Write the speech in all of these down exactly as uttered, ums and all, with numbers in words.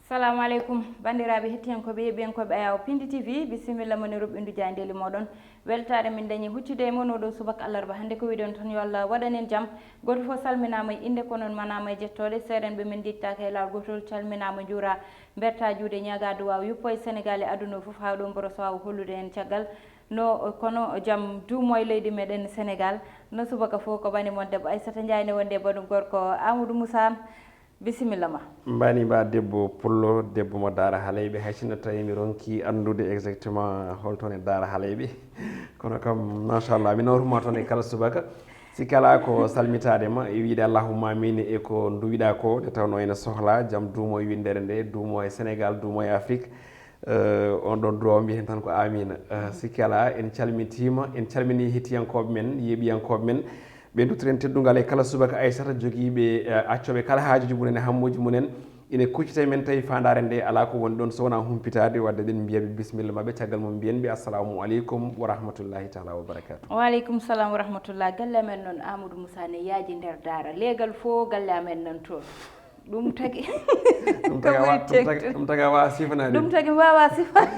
Salamu aleykum, banndiraaɓe hettiyankooɓe, yeeɓiyankooɓe Ayaawo Pindi T V, bisimilla mon e ruɓɓindu jaayndeeli mooɗon. Weltaare min dañi huccude e mon oɗo subaka alarba. Hannde ko wiɗon tan, yo Allah waɗan en jam. Gooto fof salminaama e innde, ko noon manaama e jettooɗe. Seerenɓe men njettaaka e laawol gootol, calminaama, njuuraa, mbertaa juuɗe, ñaagaa duwaaw yuppo e Senegaal e aduna o fof, haa ɗo mboro so waawa hollude en caggal. No, kono jam duumo e leydi meɗen Senegaal. No subaka fof ko bani mon debbo Aissata Ndiaye, ne wondi e banum gorko Amadou Moussa. Bisimilla ma. Mbani mba debbo pullo, debbo mo Daara Haleyɓe, hay sinno tawi mi ronki anndude exactement hol toon e Daara Haleyɓe. Kono kam, machallah, mi nawruma toon e kala subaka. Sikki alaa ko salmitaade ma, e wiide allahumma amin e ko nduwiɗaa ko, nde tawnoo ene sohlaa jam duumo e winndere nde, duumo e Senegaal, duumo e Afrik. Eh, on ɗon duwaaw mbiyen tan ko amina. Eh, sikki alaa, en calmitiima, en calminii hettiyankooɓe men, yeeɓiyankooɓe men. Ɓe nduttiren teddungal e kala subaka Aissata jogiiɓe, eh, accooɓe kala haajuuji mumen e hammuuji mumen. Ine kuccita e men tawi faandaare nde alaa ko woni ɗoon so wonaa humpitaade, wadde eɗen mbiya ɓe bisimilla maɓɓe, caggal mum mbiyen ɓe assalamu aleykum wa rahmatullahi taala wa barakatuh. Wa aleykum salam wa rahmatullah. Galle amen noon Amadou Moussa ne yaaji nder Daara. Leegal fof galle amen noon toon. Ɗum tagi. Ɗum taga wa-, ɗum taga, ɗum taga wa sifanaade. Ɗum tagi mi waawaa sifaade.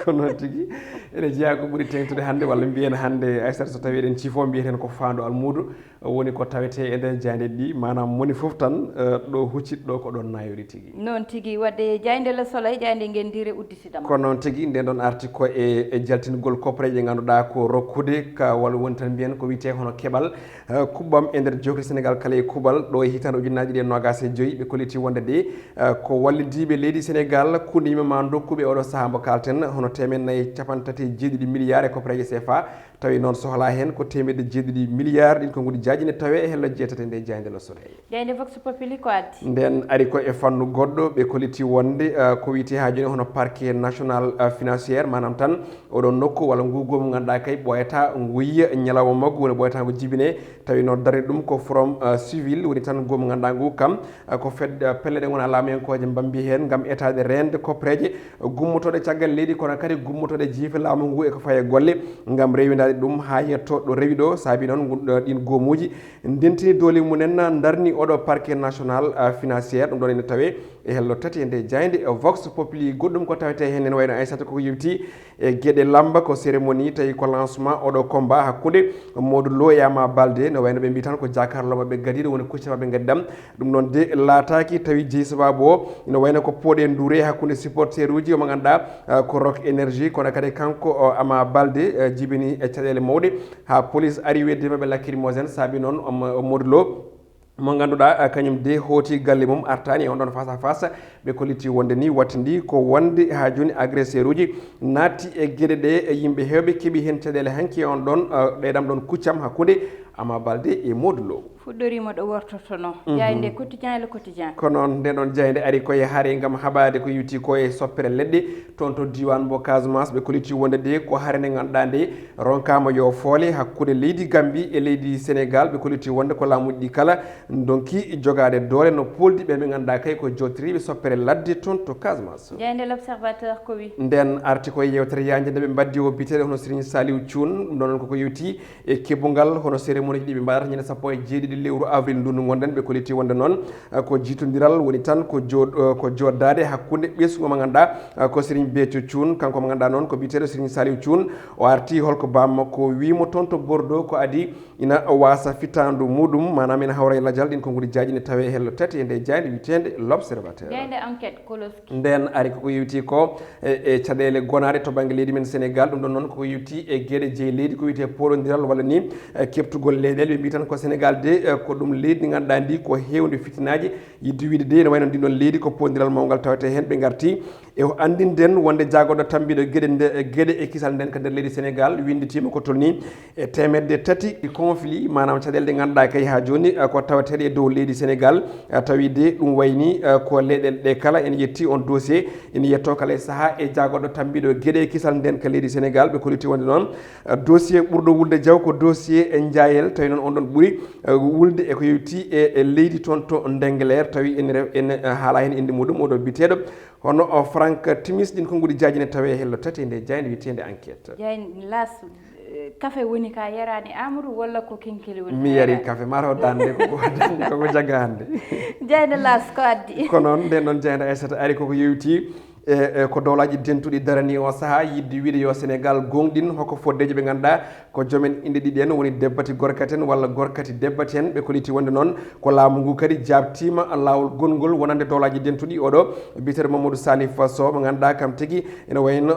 Ko noon tigi. Ene jeyaa ko ɓuri teeŋtude hannde, walla mbiyen hannde, Aissata, so tawii eɗen cifoo, mbiyeten ko faandu almuudo, woni ko tawetee e nder jaayndeeji ɗi, maanaam moni fof tan, eh, ɗo huccit ɗo ko ɗoon naayori tigi. Noon tigi, wadde jaaynde Le Soleil, jaaynde ngenndiire udditidama. Ko noon tigi, nden ɗon arti ko e, e jaltingol koppareeje ɗe ngannduɗaa ko rokkude ka, walla woni tan mbiyen ko wiyetee hono keɓal, eh, kuɓɓam e nder jookli Senegaal kala e kuuɓal. Ɗo e hitaande ujunnaaji ɗiɗi e noogaas e joy, ɓe kolliti wonde de, eh, ko wallidiiɓe leydi Senegaal kundiima ma ndokkuɓe oɗo sahaa mbo kaalten, hono teemeɗɗe nayi e capanɗe tati e jeeɗiɗi milliards e koppareeje C F A, tawi noon sohlaa heen ko teemedde jeeɗiɗi milliards, ɗin konguɗi jaaji ne tawee e hello jeetati e nde jaaynde Le Soleil. Jaaynde Vox Populi ko addi? Nden ari ko e fannu goɗɗo, ɓe kolliti wonde, eh, ko wiyetee haa jooni hono parquet national, eh, financier, maanaam tan oɗon nokku walla ngu goomu ngannduɗaa kay ɓooyataa ngu yiya ñalawma makko, woni ɓooyataa ngu jibinee, tawi noon darni ɗum ko Forum, eh, Civil, woni tan goomu ngannduɗaa ngu kam, eh, ko fed-, eh, pelle ɗe ngonaa laamuyankooje mbambi heen ngam etaade reende koppareeje gummotooɗe caggal leydi, kono kadi gummotooɗe jiife laamu ngu e ko fayi e golle ngam rewindaade ɗum haa yetto ɗo rewi ɗo. Saabi noon ngun, eh, ɗin goomuuji ndentini doole mumen, ndarni oɗo parquet national, eh, financier, ɗum ɗon ene tawee e hello tati e nde jaaynde, eh, Vox Populi. Goɗɗum ko tawetee heen ene wayno Aissata koko yewti e geɗe lamba, ko cérémonie tawi ko lancement oɗo combat hakkunde Modou Lo e Ama Baldé. No wayno ɓe mbi tan ko jaakarlo maɓɓe gadiiɗo, woni kucca maɓɓe ngaddi ɗam. Ɗum noon de laataaki tawi jeyi sababu o, no wayno ko pooɗe nduure hakkunde supporteruuji o mo ngannduɗaa, ah, ko Rock Énergie, kono kadi kanko, o, Ama Baldé, eh, jibini e caɗeele mawɗe haa police ari weddi maɓɓe lacrymogène, saabi noon o, o Modou Lo mo ngannduɗaa, eh, kañum de hooti galle mum, artaani e on ɗon face à face. Ɓe kolliti wonde ni wattindi ko wonde haa jooni agresseur uji naatti e geɗe ɗe, e yimɓe heewɓe keɓi heen caɗeele hanki e on ɗon, eh, ɗeɗam ɗon kuccam hakkunde Ama Baldé e Modou Lo. Fuɗɗoriima ɗo wortotono. Mhm. Jaaynde Quotidien, Le Quotidien. Ko noon, nden ɗon jaaynde ari ko e hare ngam haɓaade ko yewti ko e soppere leɗɗe. Toon to diiwaan mbo Casamance, ɓe kolliti wonde de ko hare nde ngannduɗaa nde ronkaama yo foole hakkunde leydi Gambie e leydi Senegaal. Ɓe kolliti wonde ko laamuuji ɗi kala ndonki jogaade doole no pooldi ɓe ɓe ngannduɗaa kay ko jooɗtoriiɓe soppere ladde toon to Casamance. Jaaynde L'Observateur ko wi? Nden arti ko e yewtere yaajnde nde ɓe mbaddi o biteeɗo hono Serigne Saliou Thioune, ɗum ɗon noon koko yewti e keɓungal hono cérémonie ji ɗi ɓe mbaɗata ñande sappo e jeeɗiɗi lewru avril ndu ndu ngonɗen. Ɓe kolliti wonde noon, eh, ko jiitondiral woni tan ko jo-, eh, ko jooɗdaade hakkunde ɓesngu mo ngannduɗaa, eh, ko Serigne Béthio Thioune, kanko mo ngannduɗaa noon ko biyeteeɗo Serigne Saliou Thioune. O arti holko bammakko wiimo toon to Bordeaux, ko adii ina waasa fittaandu muɗum, maanaam ina hawra e lajal. Ɗin konguɗi jaaji ne tawee hello tati e nde jaaynde wiyeteende L'Observateur. Jaaynde Enquête, Koloski. Nden ari koko yewti ko e, e caɗeele gonaaɗe to bannge leydi men Senegaal. Ɗum ɗon noon koko yewti e geɗe jeyi leydi ko wiyetee poolondiral walla ni, e, keɓtugol leyɗeele. Ɓe mbi tan ko Senegaal de, e, ko ɗum leydi ndi ngannduɗaa ndi ko heewndi fitinaaji. Yiɗde wiide de, ene wayno ndin ɗon leydi ko poolondiral mawngal tawetee heen. Ɓe ngarti e o anndinden wonde jaagorɗo tambiiɗo geɗe nde, geɗe e kisal nden ka nder leydi Senegaal winnditiima ko tolnii e teemedde tati ɗi conflit, maanaam caɗeele ɗe ngannduɗaa kay haa jooni, eh, ko taweteeɗe e dow leydi Senegaal, eh, tawi de ɗum wayni, eh, ko leyɗeele ɗe kala en yetti on dossier, ene yetto kala e sahaa e jaagorɗo tambiiɗo geɗe e kisal nden ka leydi Senegaal. Ɓe kolliti wonde noon, eh, dossier ɓurɗo wulde jaw ko dossier e Njaayel, tawi noon on ɗon ɓuri, eh, wulde e ko yewti e, e leydi toon to Ndengeleer, tawi ene rew-, ene, eh, haala heen innde muɗum, oɗo biteeɗo hono o Frank Timis. Ɗin konguɗi jaaji ne tawee hello tati e nde jaaynde wiyeteende Enquête. Jaaynde L'As, Kafe woni ka yaraani Amadou walla ko kinkili woni? Mi yari kafe, mataw dande koko dande koko jaga hannde. Jeyde las ko addi. Ko noon, nden ɗon Jeyde Aissata ari koko yewti e, e ko dowlaaji dentuɗi darani o sahaa yiɗde wiide yo Sénégal gooŋɗin hoko foddeeji ɓe ngannduɗaa ko joomen innde ɗiɗi en woni debbati gorkati en walla gorkati debbati en. Ɓe kolliti wonde noon ko laamu ngu kadi jaabtiima laawol gonngol wonande dowlaaji dentuɗi. Oɗo biyeteeɗo Mamadou Salif Sow mo ngannduɗaa kam tigi ene wayno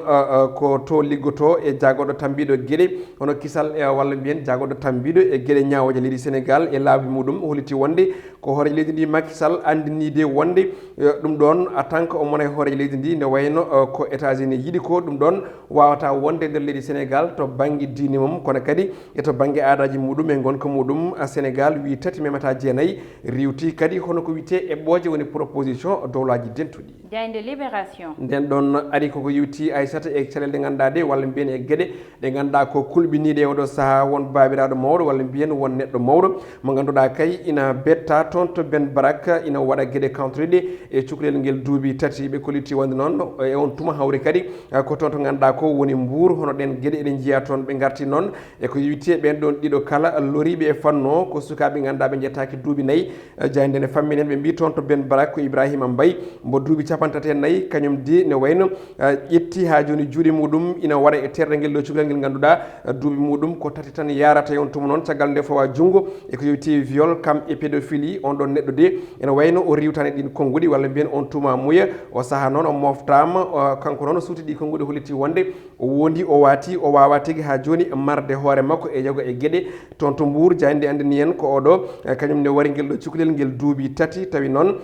ko to liggoto e jagorɗo tambiiɗo geɗe hono kisal e walla mbiyen jagorɗo tambiiɗo e geɗe ñaawooje leydi Sénégal e laabi muɗum holliti wonde ko hooreejo leydi ndi Macky Sall anndinii de wonde ɗum ɗoon en tant que omo wona e hooreejo leydi ndi ne wayno ko États-Unis yiɗi ko ɗum ɗoon waawata wonde e nder leydi Sénégal to bannge diine mum kono kadi e to bannge aadaaji muɗum e ngonka muɗum. Sénégal wii tati memata jeenayi riiwti kadi hono ko wiyetee eɓɓooje woni proposition dowlaaji dentuɗi. Jaaynde Libération. Nden ɗon ari koko yewti Aissata e caɗeele ɗe ngannduɗaa ɗe walla mbiyen e geɗe ɗe ngannduɗaa ko kulɓiniiɗe e oɗo sahaa won baabiraaɗo mawɗo walla mbiyen won neɗɗo mawɗo mo ngannduɗaa kay ina betta toon to Ben Barak ina waɗa geɗe kawtoriɗe e cukalel ngel duuɓi tati. Ɓe kolliti wonde noon e on tuma hawri kadi ko toon to ngannduɗaa ko woni Mbuur hono ɗen geɗe eɗen njiya toon ɓe ngarti noon e ko yewti e ɓen ɗon ɗiɗo kala loriiɓe e fannu o ko sukaaɓe ngannduɗaa ɓe njettaaki duuɓi nayi. Jaaynde ne famminen ɓe mbii toon to Ben Barak ko Ibrahima Mbaye mbo duuɓi capanɗe tati e nayi kañum de ne wayno ƴetti haa jooni juuɗe muɗum ina waɗa e terɗe ngel ɗo cukalel ngel ngannduɗaa duuɓi muɗum ko tati tan yarata e on tuma noon caggal nde fawa junngo e ko yewti viol kam e pédophilie. On ɗon neɗɗo de ene wayno o riiwtaani ɗin konnguɗi walla mbiyen on tuma muya o sahaa noon o moftaama kanko noon o suuti ɗi konnguɗi holliti wonde o wondi o waati o waawa tigi haa jooni marde hoore makko e yoga e geɗe toon to Mbuur. Jaaynde anndini en ko oɗo kañum ne wari ngel ɗo cukalel ngel duuɓi tati tawi noon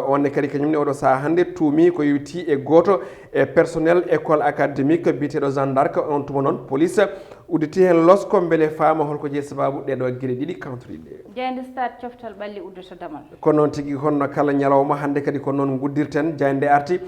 on ne kadi kañum ne oɗo sahaa hannde tuumi ko yewti e gooto e personnel école académique biyeteeɗo Jeanne d'Arc. On tuma noon police udditi heen losko mbele faama holko jeyi sabaabu ɗee ɗoo geɗe ɗiɗi kawtoriɗe. Jaaynde Stade coftal ɓalli uddata damal. Ko noon tigi honno kala ñalawma hannde kadi ko noon nguddirten jaaynde arti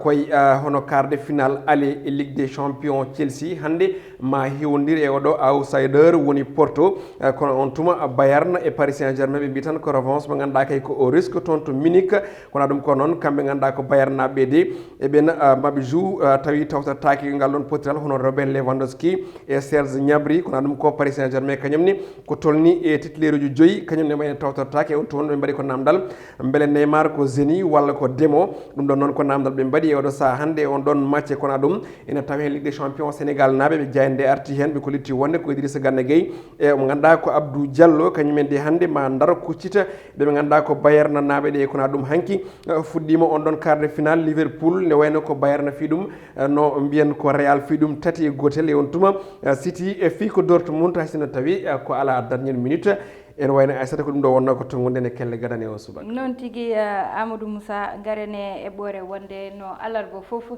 koye hono quart de finale aller e Ligue des champions Chelsea hannde ma hewondir e oɗo outsider woni Porto kono on tuma Bayern e Paris Saint-Germain ɓe mbi tan ko revanche mo ngannduɗaa kay ko au risque toon to Munich. Kono ɗum ko noon kamɓe ngannduɗaa ko Bayern naɓɓe de e ɓen maɓe jou tawi tawtortaake ngal ɗon potiral hono Robert Lewandowski e Serge Gnabry kono ɗum ko Paris Saint-Germain kañum ni ko tolni e titulaire uji joyi kañum ne mayne tawtortaake on tuma ɓe mbaɗi ko namdal mbele Neymar ko génie walla ko demo. Ɗum ɗon noon ko namdal ɓe mbaɗi e oɗo saha hannde e on ɗon match kono ɗum ina tawi heen Ligue des champions Sénégal naɓe ɓe jaaynde arti heen ɓe kollitti wonde ko Idrissa Gana Gueye e mo ngannduɗaa ko Abdou Diallo kañum en de hannde ma ndaro kuccita ɓe ɓe ngannduɗaa ko Bayern naɓe ɗe kono ɗum hanki fuɗɗiima on ɗon quart de finale Liverpool ne wayno ko Bayern fii ɗum no mbiyen ko Real fii ɗum tati e gootel e on tuma City e fii ko Dortmund hay sinno tawi ko ala dernière minute. Ene wayno Aissata ko ɗum ɗo wonno ko tonngude nde kelle gadane o subaka. Noon tigi Amadou Moussa ngaren e eɓɓoore wonde no alarba fof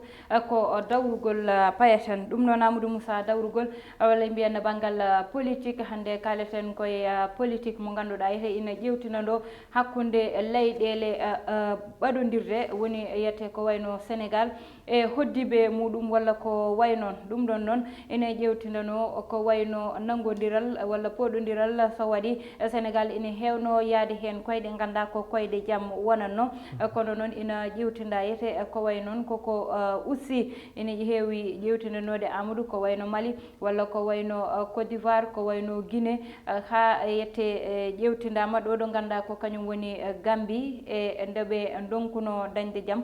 ko dawrugol payeten ɗum noon Amadou Moussa dawrugol walla mbiyen banngal politique hannde kaleten koye politique mo ngannduɗaa ete ina ƴeewtina ɗo hakkunde leyɗeele ɓaɗondirde woni yiyete ko wayno Sénégal e hoɗdiiɓe muɗum walla ko way noon. Ɗum ɗon noon ene ƴeewtindanoo ko wayno nanngondiral walla pooɗondiral so waɗi Sénégal ene heewno yahde heen koyɗe nganndaa ko koyɗe jam wonatno. Kono noon ina ƴeewtinda ete ko way noon koko usti ene heewi ƴeewtindanoode Amadou ko wayno Mali walla ko wayno Côte d'Ivoire ko wayno Guinée haa yette ƴeewtindaama ɗo ɗo nganndaa ko kañum woni Gambie e nde ɓe ndonkuno dañde jam.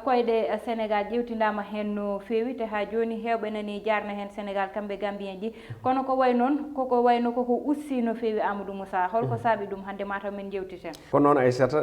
Koyɗe Sénégal ƴeewtindaama heen no feewi te haa jooni heewɓe nanii jaarna heen Sénégal kamɓe Gambiyen ji kono ko way noon koko wayno koko usti no feewi Amadou Moussa holko saabi ɗum hannde mataw min njeewtiten. Ko noon Aissata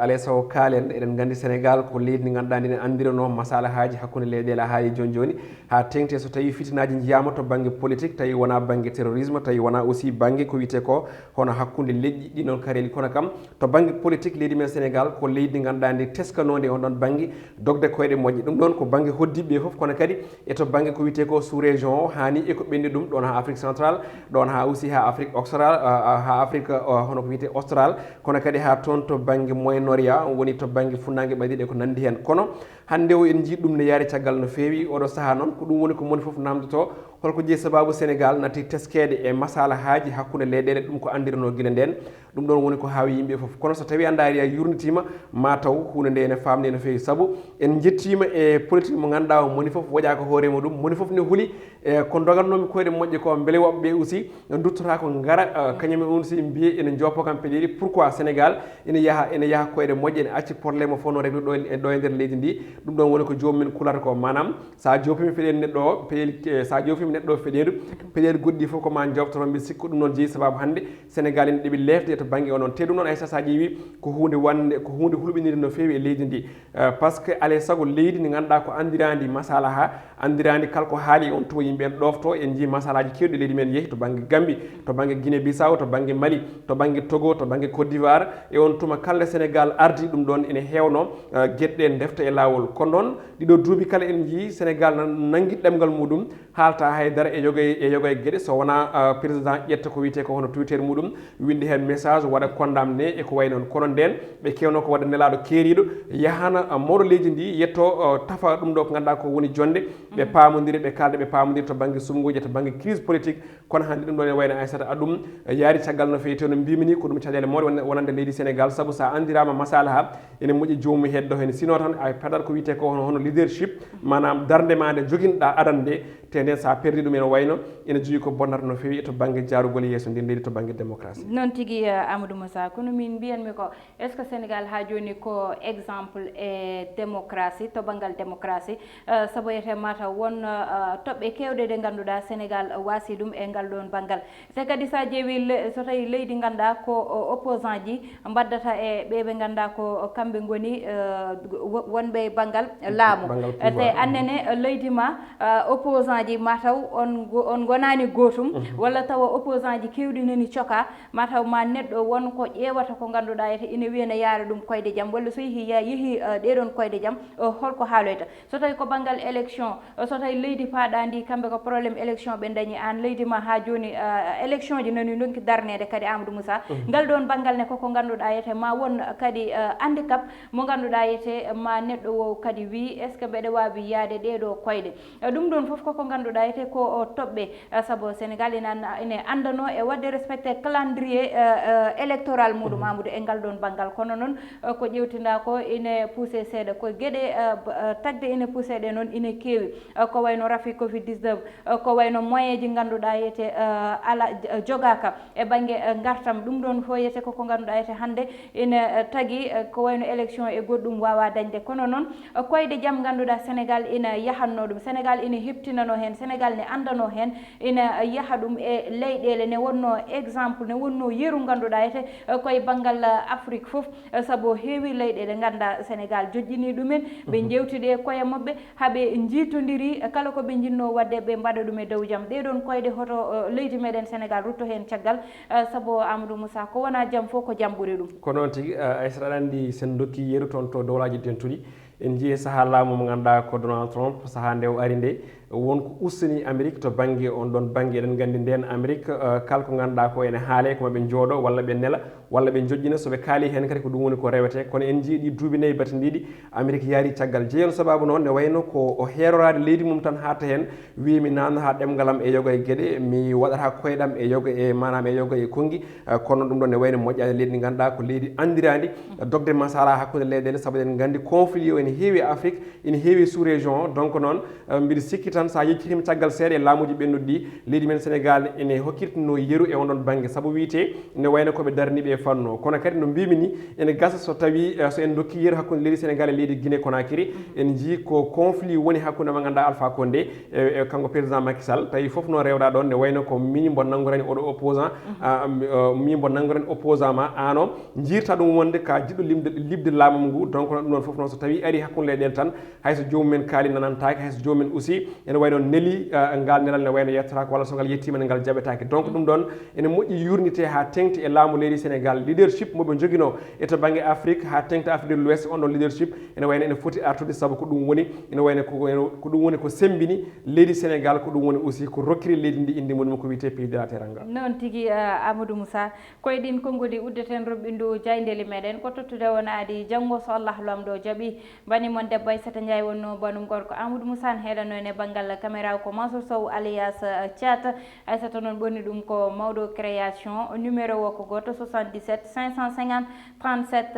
alay sago kaalen eɗen nganndi Sénégal ko leydi ndi ngannduɗaa ndi ne anndirano masalahaaji hakkunde leyɗeele haa e jooni jooni haa teeŋti so tawii fitinaaji njiyaama to bannge politique tawi wonaa bannge terrorisme tawi wonaa aussi bannge ko wiyetee ko hono hakkunde leƴƴi ɗi noon kareeli kono kam to bannge politique leydi men Sénégal ko leydi ngannduɗaa ndi teskanondi on ɗon bannge dogde koyɗe moƴƴe ɗum ɗon ko bannge hoɗdiiɓe ɓe fof kono kadi e to bannge ko wiyetee ko sous région o haani e ko ɓenni ɗum ɗon haa Afrique centrale ɗon haa aussi haa Afrique austral haa Afrique Ko, o, hono ko wiyetee Austral, kono kadi haa toon to bannge Moyen-Orient, woni to bannge funnaange ɓadiiɗe ko nanndi heen. Kono hannde o en njii ɗum ne yaari caggal no feewi. Oɗo sahaa noon ko ɗum woni ko moni fof namdotoo, holko jeyi sabaabu Sénégal nati teskeede e masalahaaji hakkunde leyɗeele, ɗum ko anndirnoo gila ndeen. Ɗum ɗoon woni ko haawi yimɓe fof. Kono so tawii a ndaari a yurnitiima, ma taw huunde nde ene faamnee no feewi. Sabu en njettiima e politique mo ngannduɗaa o, moni fof woƴaaka hoore muɗum, moni fof ne huli e ko ndogatnoomi koyɗe moƴƴe ko, mbele woɓɓe ɓe aussi duttotako ngara, eh, kañum en aussi mbiye ene joppo kam peɗeli. Pourquoi Sénégal ene yaha, ene yaha koyɗe moƴƴe, ene acci problème o fof no régler ɗo e, ɗo e nder leydi ndi? Ɗum ɗon woni ko joomum en kulata ko. Maanaam, sa joopima peɗeli neɗɗo o, peɗeli, eh, sa joopima neɗɗo o peɗeli, peɗeli goɗɗi fof ko ma joftoto. Mbiɗa sikki ko ɗum noon jeyi sababu hannde Sénégal ene ɗeɓi leefde to bannge o noon. Te ɗum noon, hay so, sa ƴeewi, ko huunde wannde, ko huunde hulɓinirde no feewi e leydi ndi. Eh, par ce que alay sago leydi ndi ngannduɗaa ko anndiraandi masalaha, anndiraandi kala ko haali e on tuma yimɓe en ɗofto. En njii masalaaji keewɗi leydi men yehi to bannge Gambi, to bannge Guinée Bissau, to bannge Mali, to bannge Togo, to bannge Côte d'Ivoire. E on tuma kala Sénégal ardi ɗum ɗoon ene heewno, eh, geɗe ɗe ndefta e laawol. Kono noon ɗiɗo duuɓi kala en njii Sénégal na-, nanngi ɗemngal muɗum, haalta haydara e yoga e, e yoga e geɗe, so wonaa, ah, président ƴetta ko wiyetee ko hono Twitter muɗum, winndi heen message, waɗa condamné e ko wayi noon. Kono ndeen, ɓe keewno ko waɗa nelaaɗo keeriiɗo, yahana, ah, mawɗo leydi ndi, yetto, ah, tafa ɗum ɗo ko ngannduɗaa ko woni jonnde, ɓe paamondiri, ɓe kaalda, ɓe paamondiri to bannge suɓngooji, to bannge crise politique. Kono hannde ɗum ɗo ene wayno Aissata Adoum, eh, yaari caggal no feewi, te no mbimi ni, ko ɗum caɗeele mawɗe won-, wonande leydi Sénégal, sabu sa anndiraama masalaha, ene moƴƴi joomum heddo heen. Sino tan a padat ko wiyetee ko hono, hono leadership, maanaam darnde ma nde joginɗa adan nde, te nden sa perdi ɗum ene wayno ene jogii ko bonnata no feewi to bannge jaarugol yeeso ndin leydi, to bannge démocratie. Noon tigi, eh, Amadou Moussa, kono min mbiyanmi ko, est-ce que Sénégal haa jooni ko exemple e démocratie, to banngal démocratie? Eh, sabu wiyetee mataw won, eh, toɓɓe keewɗe ɗe ngannduɗaa Sénégal waasi ɗum e ngal ɗoon banngal. Te kadi so a ƴeewi le-, so tawi leydi ngannduɗaa ko, o, opposant ji mbaddata e ɓe ɓe ngannduɗaa ko kamɓe ngoni, eh, wo-, wonɓe e banngal laamu. Banngal pouvoir. Te annene, eh, leydi ma, eh, opposant ji mataw on ngo-, on ngonaani gootum, walla tawa opposant ji keewɗi nani coka, mataw ma neɗɗo won ko ƴeewata ko ngannduɗaa wiyetee ina wiya ne yaara ɗum koyɗe jam, walla so yehi, ya-, yehi, eh, ɗee ɗoon koyɗe jam, eh, holko haaloyta? So tawi ko banngal élection, so tawi leydi paaɗa ndi, kamɓe ko problème élection ɓe dañi, aan leydi ma haa jooni, eh, élection ji nani ndonki darneede kadi, Amadou Moussa. Ngal ɗoon banngal ne koko ngannduɗaa wiyetee ma won kadi, eh, handicap mo ngannduɗaa wiyetee ma neɗɗo wo kadi wii, est-ce que mbeɗa waawi yaade ɗee ɗo koyɗe? Eh, ɗum ɗoon fof koko ngannduɗaa wiyetee ko o toɓɓe, eh, sabu Sénégal ina, ina anndano e waɗde respecté calendrier, eh, eh, électoral muɗum, Amadou, e ngal ɗoon banngal. Kono noon, eh, ko ƴeewtinɗaa ko ine poussé seeɗa, ko geɗe, eh, b-, eh, tagɗe ine poussé ɗe noon ine keewi. Eh, ko wayno rafi covid dix-neuf, eh, ko wayno moyen ji ngannduɗaa wiyetee, eh, ala, j-, jogaaka e bannge, eh, ngartam. Ɗum ɗoon fof wiyetee ko ko ngannduɗaa wiyetee hannde ine, eh, tagi, eh, ko wayno élection e goɗɗum waawa dañde. Kono noon, eh, koyɗe jam ngannduɗaa Sénégal ina yahanno ɗum. Sénégal ina heptinano heen, Sénégal ne anndano heen, ina yaha ɗum e leyɗeele ne wonno exemple, ne wonno yeru ngannduɗaa wiyetee, eh, koye banngal, eh, Afrique fof, eh, sabu heewi leyɗeele ngannda Sénégal joƴƴini ɗumen, ɓe njewtidi e koye maɓɓe, haa ɓe njiitondiri, eh, kala ko ɓe njinnoo waɗde, ɓe mbaɗa ɗum e dow jam. Ɗee ɗoon koyɗe hoto, eh, leydi meɗen Sénégal rutto heen caggal, eh, sabu Amadou Moussa, ko wonaa jam fof ko jam ɓuri ɗum. Ko noon tigi, eh, Aissata, aɗa anndi sen dokki yeru toon to dowlaaji dentuɗi, en njii e sahaa laamu mo ngannduɗaa ko Donald Trump, sahaa nde o ari nde, won ko ustani Amérique to bannge on ɗoon bannge. Eɗen nganndi ndeen Amérique, eh, kala ko ngannduɗaa ko ene haalee, ko maɓe njooɗo walla ɓe nela walla ɓe njoƴƴina, so ɓe kaali heen kadi ko ɗum woni ko rewetee. Kono en njii ɗi duuɓi nayi batindiiɗi, Amérique yaari caggal. Jeyon sababu noon ne wayno ko o heeroraade leydi mum tan haaɗta heen, wii mi naamnataa ɗemngal am e yoga e geɗe, mi waɗataa koyɗam e yoga e, maanaam e yoga e konngi. Eh, kono ɗum ɗoon ne wayno moƴƴaani leydi ndi ngannduɗaa ko leydi anndiraandi, eh, dogde masala hakkunde leyɗeele, sabu eɗen nganndi conflit o ene heewi e Afrique, ene heewi e sous-région o. Donc noon, eh, mbiɗa sikki tan so a yeccitima caggal seeɗa e laamuuji ɓennuɗi ɗi, leydi men Sénégal ene hokkirtino yeru e on ɗon bannge, sabu wiyetee ne wayno ko ɓe darni ɓe fannu. Kono kadi no mbimi ni, ene gasa so tawi, eh, so en dokki yeru hakkunde leydi Sénégal e leydi Guinée Conakry, en njii ko conflit woni hakkunde mo ngannduɗaa Alpha Condé e, e kanko président Macky Sall. Tawi fof noon rewɗa ɗoon ne wayno ko miñi mbo nanngorani oɗo opposant, ah, mi, eh, miñi mbo nanngorani opposant ma, aan o njiirta ɗum wonde ka jiɗɗo limde, liɓde laamam ngu. Donc noon ɗum ɗoon fof noon so tawi ari hakkunde leyɗeele tan, hay so joomum en kaali nanantaake, hay so joomum en aussi ene wayno neli, ah, ngal nelal ne wayno yettotaake, walla so ngal yettiima ne ngal jaɓetaake. Donc ɗum ɗoon ene moƴƴi yurnitee haa teŋti e laamu leydi Sénégal. Leadership mo ɓe njoginoo e to bannge Afrique haa teŋta Afrique de l'Ouest, on ɗon leadership ene wayno ene foti artude, sabu ko ɗum woni, ene wayno ko, ko ɗum woni ko semmbini leydi Sénégal, ko ɗum woni aussi ko rokkiri leydi ndi innde mum ko wiyetee pays de la Teranga. Noon tigi, eh, Amadou Moussa, ko e ɗiin konnguli uddeten roɓɓindu jayndeli meɗen, ko tottude on aadi janngo so Allah lamɗo jaɓi. Bani mon debbo Aissata Ndiaye wonno banum gorko Amadou Moussa, heɗano en e banngal caméra ko Mansour Sow alias, eh, Thiat. Aissata noon ɓonni ɗum ko mawɗo création, numéro o ko gooto soixante-dix-sept cinq cent cinquante trente-sept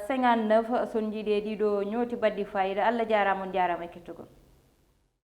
cinquante-neuf. So on njiiɗi e ɗiɗo ñooti baɗɗi fayida, Allah jaaraama, on jaaraama e kettugol.